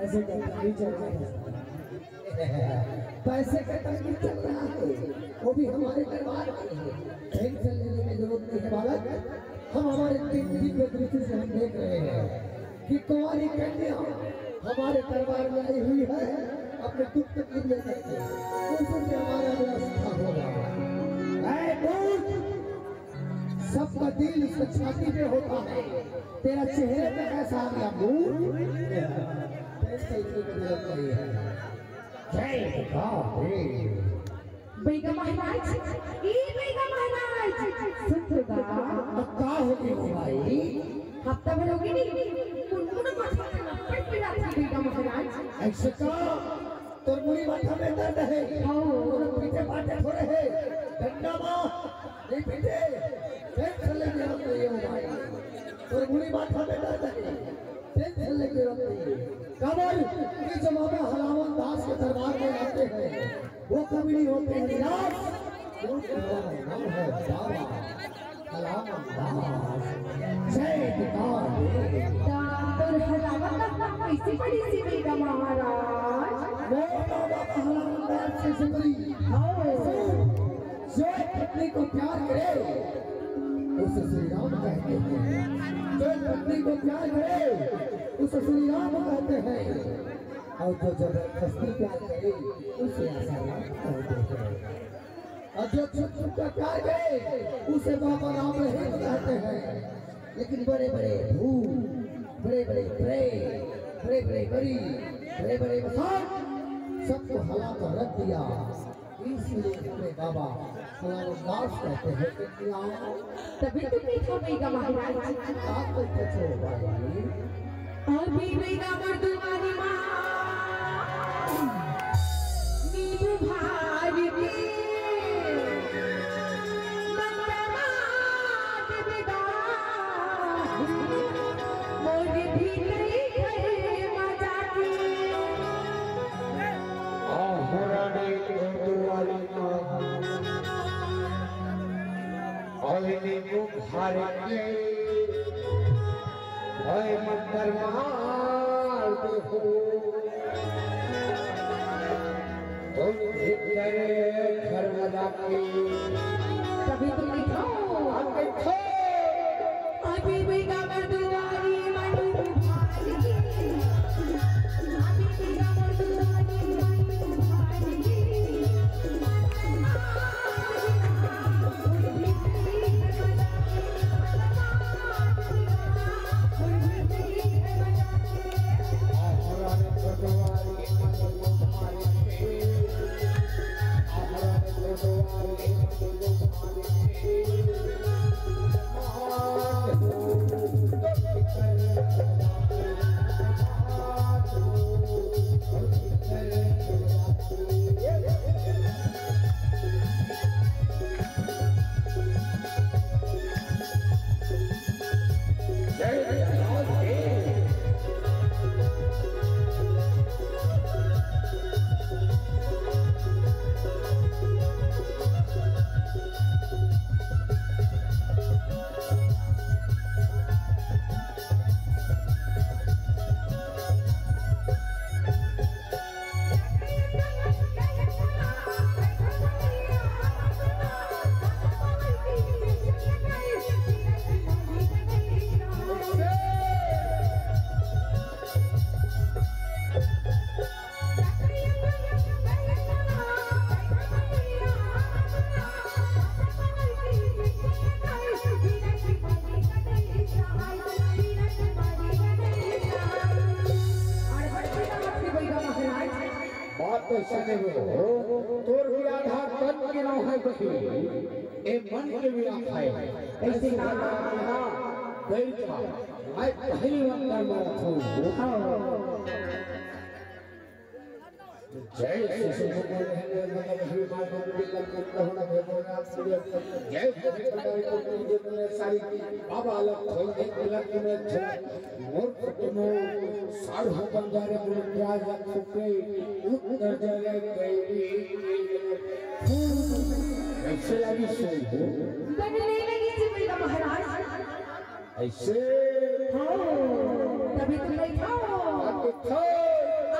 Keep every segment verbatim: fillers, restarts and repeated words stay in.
पैसे का तंगी चल रहा है, पैसे का तंगी चल रहा है, वो भी हमारे दरबार में है। टेंशन लेने की जरूरत नहीं है बालक, हम हमारे तीन दिव्य दृष्टि से हम देख रहे हैं कि कुंवारी कन्या हमारे दरबार में आई हुई है, अपने दुख तकलीफ लेकर के, उसी से हमारा व्यवस्था होगा। ऐ मूर्ख, सबका दिल उसका छाती पे होता है, तेरा चेहरे पे कैसा आ गया मूर्ख? टेंशन लेने की जरूरत नहीं है। जय दुर्गा देव। बैगा महाराज, ए बैगा महाराज, सुन तो गा। अब का हो गई हो भाई? हफ्ता भर हो गई नहीं, मुड़ मुड़ माथा में लपट के रखी बैगा महाराज। ऐसे का? तोर मुड़ी माथा में दर्द है? हाँ। तोर पीछे पाटे थोड़े है? डंडा मार, नहीं पीटे। टेंशन लेने की जरूरत नहीं है भाई। तोर मुड़ी माथा में दर्द है? टेंशन लेने की जरूरत नहीं है। काबर कि जब बाबा हलावन दास के दरबार में आते हैं, वो कभी नहीं होते निराश। क्योंकि हमारा नाम है बाबा हलावन दास। जय दुर्गा देव। तोर हलावन दास कैसे पड़ी सी बैगा महाराज? वो बाबा हलावन दास से सुधरी। हाँ। जो एक पत्नी को प्यार करे, उसे श्री राम कहते हैं। जो एक पत्नी को प्यार करे, उसे श्री राम कहते हैं। और जो जबरदस्ती प्यार करे, उसे ऐसा राम कहते हैं। और जो छुप छुप कर प्यार करे, उसे बाबा राम रहीम कहते हैं। लेकिन बड़े बड़े भूत, बड़े बड़े प्रेत, बड़े बड़े मरीज, बड़े बड़े मसान, सबको हला कर रख दिया। इसलिए हमें बाबा हलावन दास कहते हैं कि आओ। तभी तो बैठा बैगा महाराज। आप तो पूछो भाई। अभी बैगा मर्दुवानी माँ, नींबू भारी के, मंगलवाद बैगा, मोर भी नहीं करे मजाक। आहोरानी मर्दुवानी माँ, अरे नींबू भारी के, ओए मंतर मार दे हो। तुम भीतर घर में जाके तभी तो बैठा। अब बैठो। अभी बैगा मर्दुवानी माँ, नींबू भारी के। अभी बैगा मर्दुवानी माँ, नींबू भारी के। बात तो सही हो, तोर भी आधा तन के नाम है बही, ए मन के भी आधा है। ऐसे ना, ना, बैठ जा। मैं पहली बार कर मारा था। जय श्री जय श्री बाबा अलग खोल दे, अलग में झलक। मोर कुटुंब साढ़ू बंजारे मुलक राज रख सकते, उत्तर जगह गई। ऐसे लगी सो। बदले लगी जी मेरा महाराज। ऐसे। हाँ, तभी तो बैठा। अब तो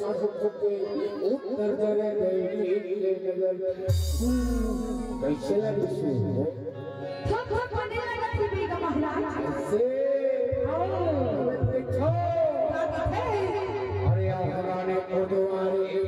सासु के उत्तर जरे दैनिक के नगर। कैसे लगे सु? थप थप बने लगा थी बेगा महाराज। से आओ। देखो। का बात है? अरे, आ हमारे कोटवारे।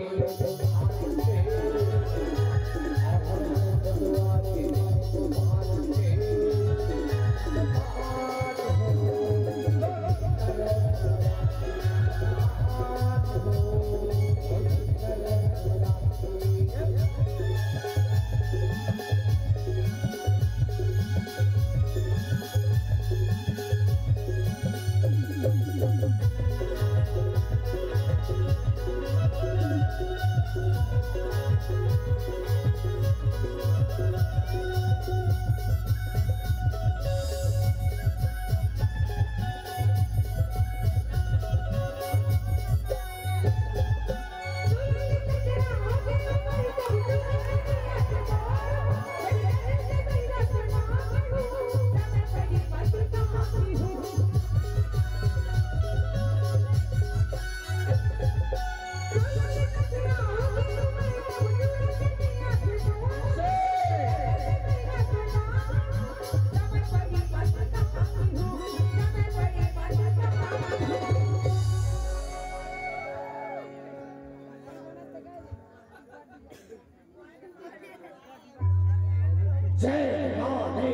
जय राधे।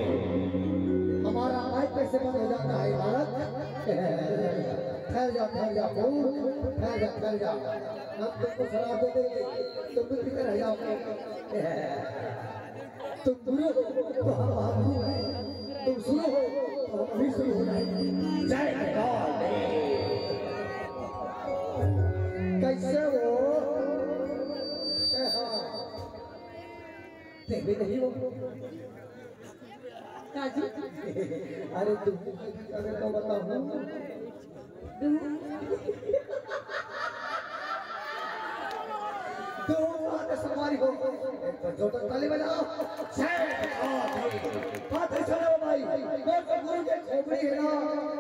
हमारा माइक कैसे बंद हो जाता है, भारत? ठहर जा, ठहर जा, बहू, ठहर जा, ठहर जा। हम तुमको शराब दे देंगे, तुम भी पीते रह जाओ। तुम बुरे हो तो हम आदमी हैं, तुम सुनो हो तो हम भी सुनो हैं। जय राधे। कैसे हो? ए हाँ। देख भी नहीं हो। काजू। अरे तू अगर तो बताऊं। तू बात सवारी हो। एक बार जोरदार ताली बजाओ। जय हो भाई। बात है सुनो भाई। वो तो गुरु के खोपड़ी है ना।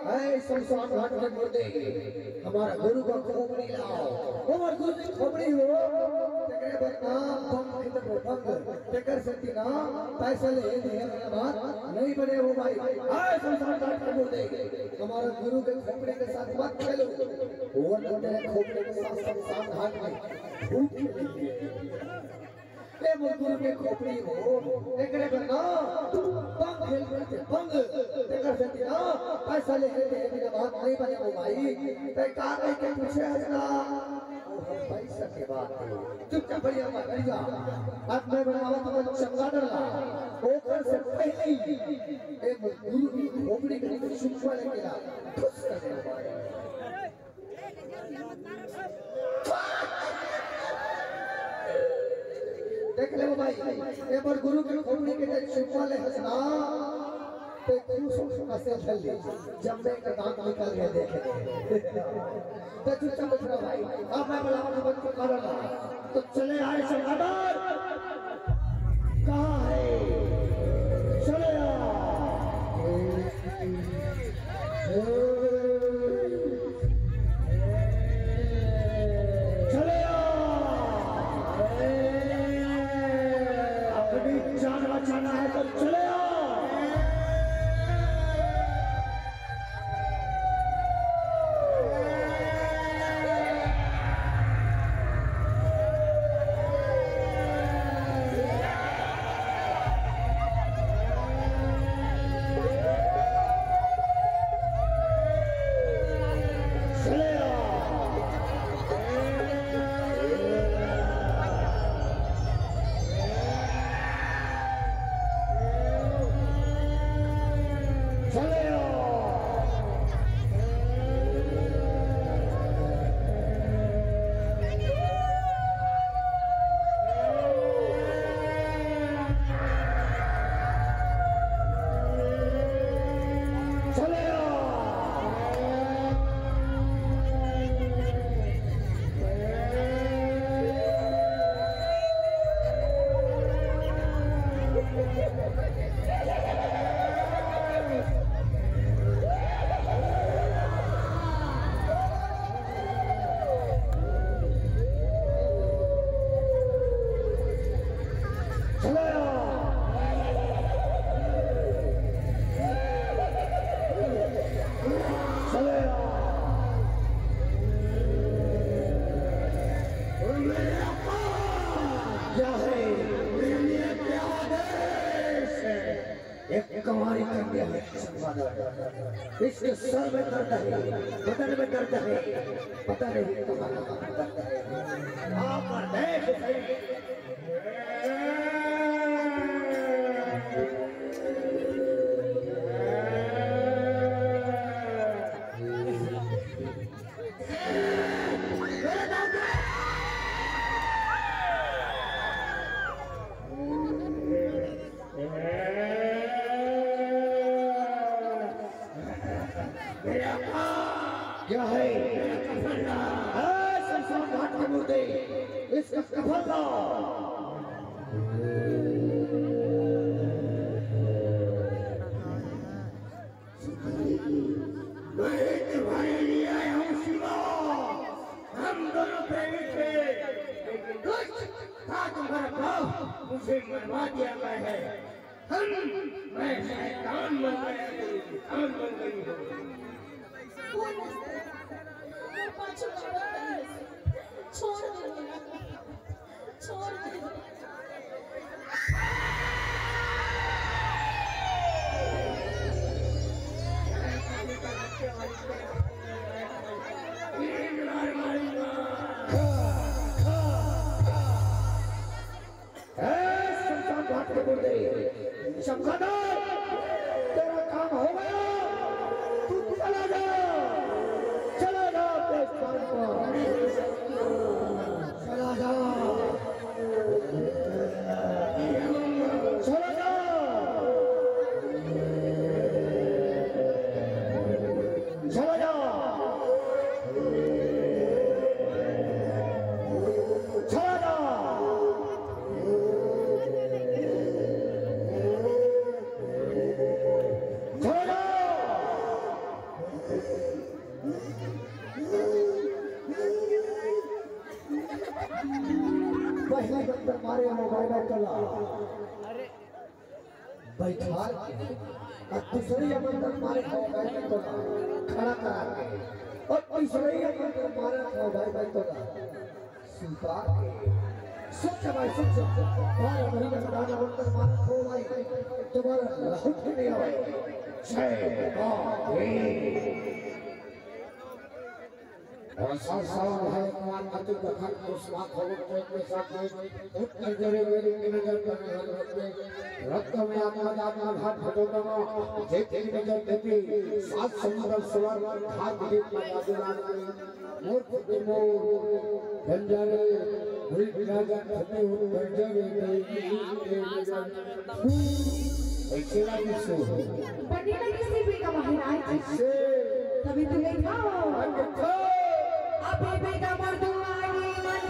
ऐ शमशान घाट के मुर्दे। हमारा गुरु का खोपड़ी लाओ। हमारा गुरु की खोपड़ी हो। तेरे बदनाम बम खिदम बम। तेकर सेती ना पैसा ले दे, बात नहीं बने हो भाई। आए शमशान घाट के मुर्दे, हमारे गुरु के खोपड़ी के साथ मत खेलो, वरना तेरे खोपड़ी के साथ शमशान घाट में भूत खेलेंगे। ए मोर गुरु के खोपड़ी हो, एकरे बर ना बंग खेल करते बंग, तेकर सेती ना पैसा ले दे, बिना बात नहीं बने हो भाई। तै का कह के पूछे हस ना? ओ, हम पैसा के बात है। चुपचाप बढ़िया बात, बढ़िया। अब मैं बनावा तो चमगादड़ ला। ओकर से पहले ही एक गुरु की खोपड़ी के नीचे चुपवा लेके ला। ठुस कर दे भाई। देख ले भाई, एक बार गुरु की खोपड़ी के नीचे चुपवा ले हंसना। तो खुश हो, हंसे चल ले। जब मैं का दांत निकल गया, देखे। तो चुपचाप बैठ रहो भाई। अब मैं बुलावा तो बंद कर रहा। तो चले आए चमगादड़। कहाँ है? चले आ। चले आ। अपनी जान बचाना है तो चले आ। क्या है? एक कंवारी कन्या है, इसके सर में दर्द है, बदन में दर्द है, पता नहीं कहाँ कहाँ दर्द है। आप देख सही। क्या है? हाँ, शमशान घाट के मुर्दे, इसका कफन लाओ। मैं तुम्हारे लिए आया हूँ शिवा। हम दोनों प्रेमी थे, लेकिन दुष्ट था तुम्हारा बाप, मुझे मरवा दिया गया है। हम, मैं शैतान बन गया, तुम इंसान बन गई हो। छोड़ दे, छोड़ दे। ए, शमशान घाट के मुर्दे, चमगादड़, तेरा काम हो मंत्र मारे हो भाई भाई तोला बैठा के, और दूसरे ये मंत्र मारे हो भाई भाई तोला खड़ा करा के, और तीसरे ये मंत्र मारे हो भाई भाई तोला सुता के। सोच भाई, सोच। बारह महीने का दाना मंत्र मारे हो भाई, तुम्हारा लहू के नहीं आवे। जय माता दी। और साथ साथ भगवान अति कथन को समाप्त होने के साथ में उत्तर जरे मेरे के नजर पर नजर रखते, रक्त में आत्मा जात आघात घटोतमा, जे तेरी नजर देती, सात समुद्र स्वर, धार दीप में याद लागे, मोर फुटे मोर, बंजारे, भूल राजा फुटे हो, बंजारे, कैसे लागे सो? बने लगे से बेगा महाराज। कैसे? तभी तो नहीं था। अभी बेगा मर्दुआरी मन